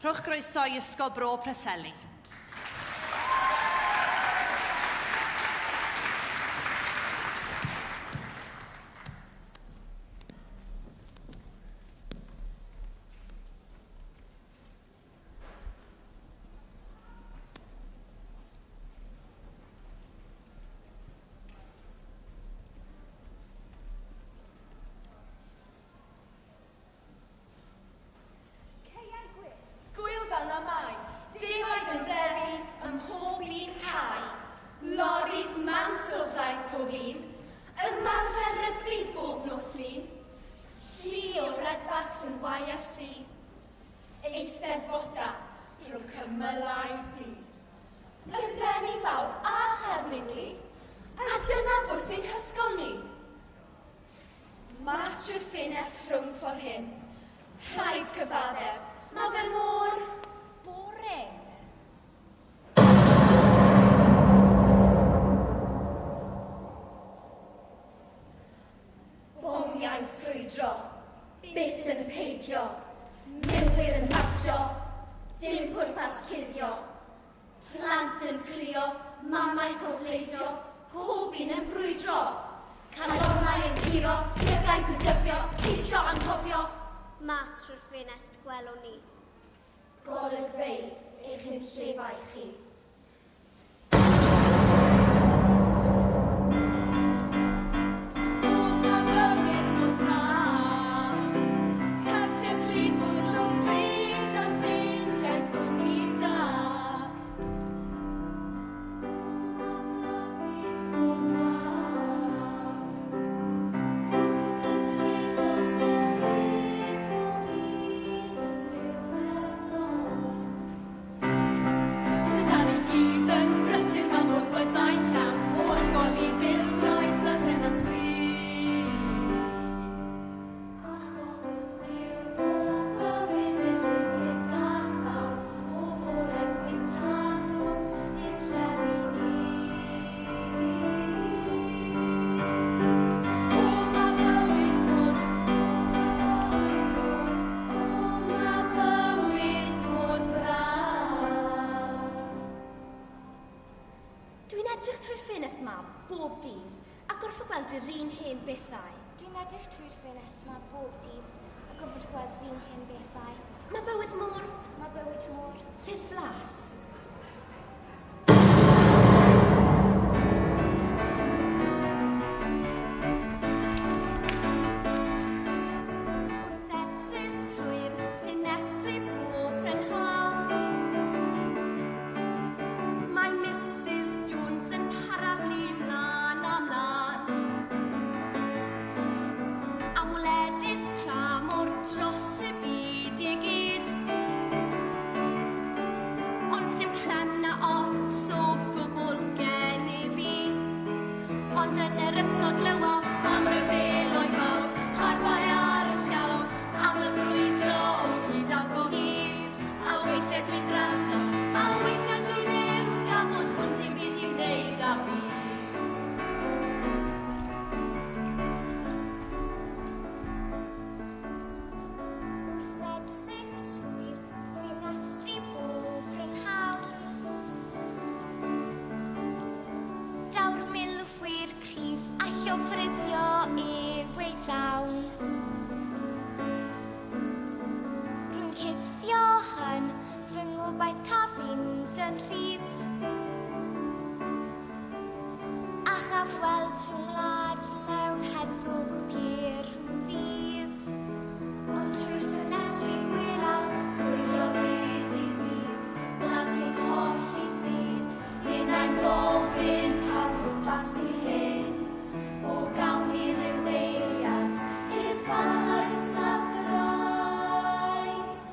Rhowch groeso i Ysgol Bro Preseli. Caeau gwyrdd, gŵyl fel na mai, defaid yn brefu ym mhob un cae, loris mans o flaen pob un, ymarfer rygbi bob nos Lun, llu o redbacks yn YFC, eisteddfota rhwng cymylau du. Y ddreni fawr a cherflun lu, a dyna bwy sy'n hysgol ni. Mas trwy'r ffenest rhwng ffordd hyn, rhaid cyfaddef, ma' fe mor boring. Bomiau'n ffrwydro, byth yn peidio, milwyr yn martsio, dim pwrpas cuddio, Plant yn crio, mamau'n cofleidio, pob un yn brwydro. Calonnau yn curo, llygaid yn dyfrio, ceisio anghofio. Mas trwy'r ffenest gwelwn ni. Golygfeydd eich hunllefau chi. Dwi'n edrych trwy'r ffenest 'ma bob dydd a gorfod gweld yr un hen bethau. Dwi'n edrych trwy'r ffenest 'ma bob dydd a gorfod gweld yr un hen bethau. Mae bywyd mor... Mae bywyd mor... Ddiflas. Wrth edrych trwy'r ffenestri pob prynhawn, mae Mrs Jones yn parablu mlan a mlan am wledydd tramor dros y byd i gyd. Ond sim clem na ots o gwbl gen i fi. Ond yn yr ysgol glywaf am ryfeloedd mawr, arfau ar y llaw, am y brwydro o hyd ac o hyd. A weithiau dwi'n gwrando, a weithiau dwi ddim, gan fod hwn dim byd i'w wneud â fi. Wrth edrych trwy'r ffenestri bob prynhawn, Daw'r milwyr cryf a llofruddio yw ei dawn. Rwy'n cuddio yn fy ngobaith caf fynd yn rhydd, a chaf weld fy ngwlad mewn heddwch pur rhyw ddydd. Ond trwy'r ffenestri gwelaf brwydro ddydd i ddydd, gwlad sy'n colli ffydd, hunain gofyn pa bwrpas i hyn. O gawn ni ryw eiliad, heb falais na thrais.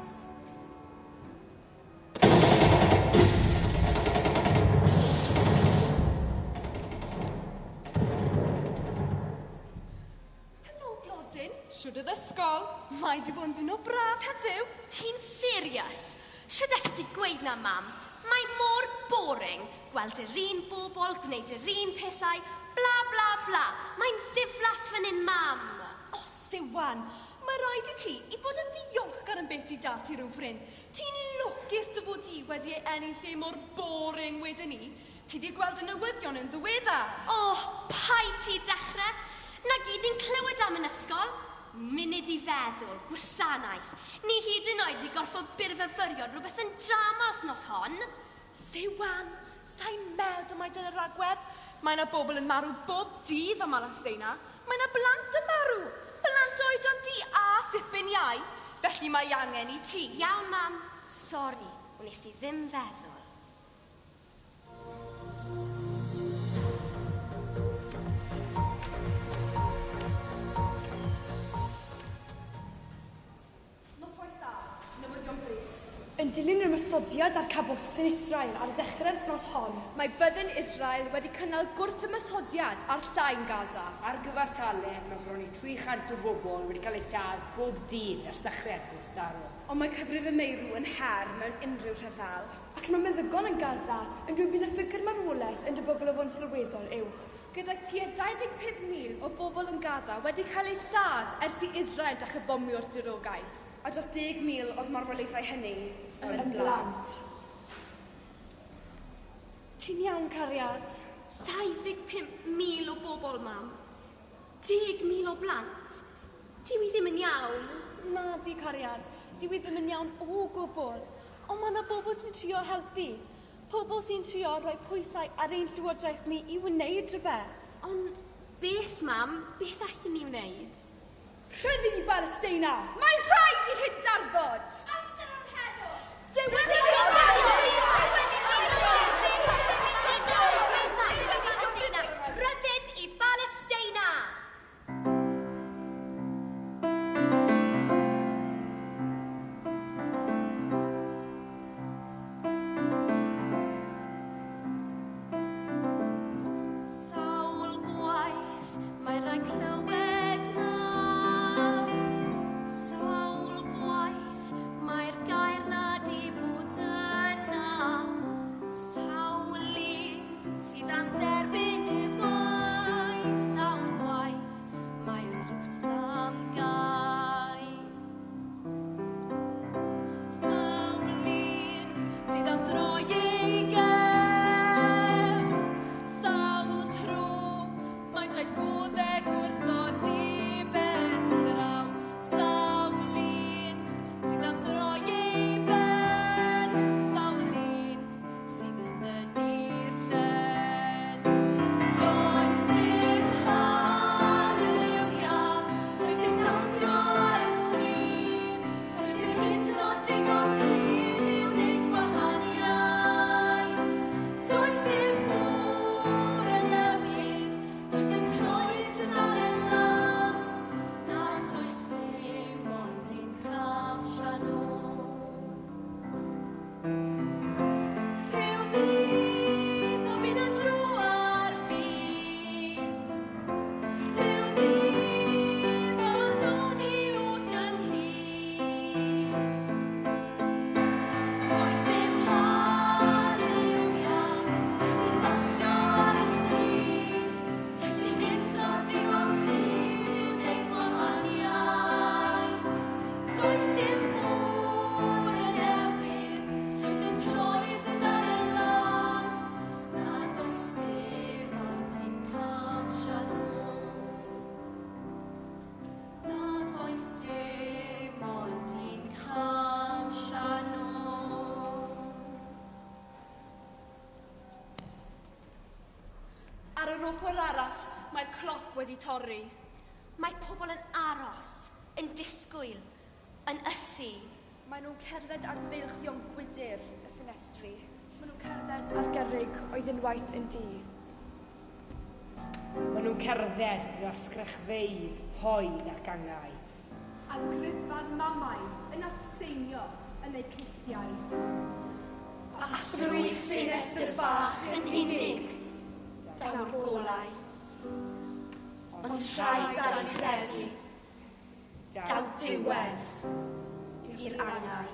Helo, Blodyn. Shwd oedd ysgol? Mae di bod yn diwrnod braf heddiw. Ti'n serious? Shwd allet ti gweud na, mam? Mae mor boring gweld yr un bobl, gwneud yr un pethau, bla bla bla. Mae'n ddiflas fan hyn, mam. O, Siwan, mae rhaid i ti i fod yn ddiolchgar am beth ti da ti rhyw ffrind. Ti'n lwcus dy fod di wedi ei eni'n lle mor boring wedyn ni. Ti di gweld y newyddion yn ddiweddar. O, oh, paid ti dechrau. Na gyd ni'n clywed am yn ysgol. Munud i feddwl, gwasanaeth. Ni hyd yn oed i gorfod byrfyfyrio rhywbeth yn drama wythnos hon. Siwan, sa'n meddwl mai dyna'r ragwedd. Mae yna bobl yn marw bob dydd ym Mhalesteina. Mae yna blant yn marw. Blant oedran di a thipyn iau. Felly mae angen i ti. Iawn, mam. Sori, wnes i ddim feddwl. Noswaith dda, newyddion brys. Yn dilyn yr ymosodiad ar kibbutz yn Israel ar ddechrau'r wythnos hon, Mae byddin Israel wedi cynnal gwrthymosodiad ar llain Gaza. Ar gyfartaledd, mae bron i 300 o bobl wedi cael eu lladd bob dydd ers dechrau'r gwrthdaro. Ond mae cyfrif y meirw yn her mewn unrhyw rhyfel. Ac mae meddygon yn Gaza yn dweud bydd y ffigur marwolaeth yn debygol o fod yn sylweddol uwch. Gyda tua 25,000 o bobl yn Gaza wedi cael eu lladd ers i Israel dechrau bomio'r diriogaeth. A dros 10,000 o'r marwolaethau hynny yn blant. Ti'n iawn, cariad? 25,000 o bobl, mam. 10,000 o blant. Dyw i ddim yn iawn. Na di, cariad. Dyw i ddim yn iawn o gwbl. Ond mae yna bobl sy'n trio helpu. Pobl sy'n trio rhoi pwysau ar ein llywodraeth ni i wneud rhywbeth. Ond beth, mam? Beth allwn ni wneud? Rhyddid i Balesteina! Mae rhaid i hyn darfod! Amser am heddwch! Rhyddid i Balesteina! Sawl gwaith mae rhaid clywed na. Sawl gwaith mae'r gair na di bod yna. Sawl un sydd am dderbyn y bai. Sawl gwaith mae'r drws am gau. Sawl un sydd am droi ei gefn. Sawl tro mae'n rhaid godde gwrthod i ben draw. Sawl un sydd am droi ei ben. Sawl un sydd yn dynnu'r llen. Does dim hallelujah, does dim dawnsio ar y stryd, does dim hyd yn oed digon cryf i wneud gwahaniaeth. Does dim môr yn newydd, does dim troi tudalen lan, na does dim ond un cam Sianor. Rhyw ddydd o fydd y dro ar fyd, rhyw ddydd o ddown ni oll ynghyd. Does dim hallelujah, does dim dawnsio ar y stryd, does dim undod digon cryf i wneud gwahaniaeth. Does dim môr yn newydd, does dim troi tudalen lan, na does dim ond un cam Sianor. Na does dim ond un cam Sianor. Ar yr ochr arall, mae'r cloc wedi torri. Mae pobl yn aros, yn disgwyl, yn ysu. Maen nhw'n cerdded ar ddeilchion gwydr y ffenestri. Maen nhw'n cerdded ar gerrig oedd unwaith yn dŷ. Maen nhw'n cerdded gyda sgrechfeydd, poen ac angau. A gryddfan mamau yn atseinio yn eu clustiau. A thrwy ffenestr bach Yn unig, daw'r golau. Ond rhaid dal i credu, daw diwedd i'r angau.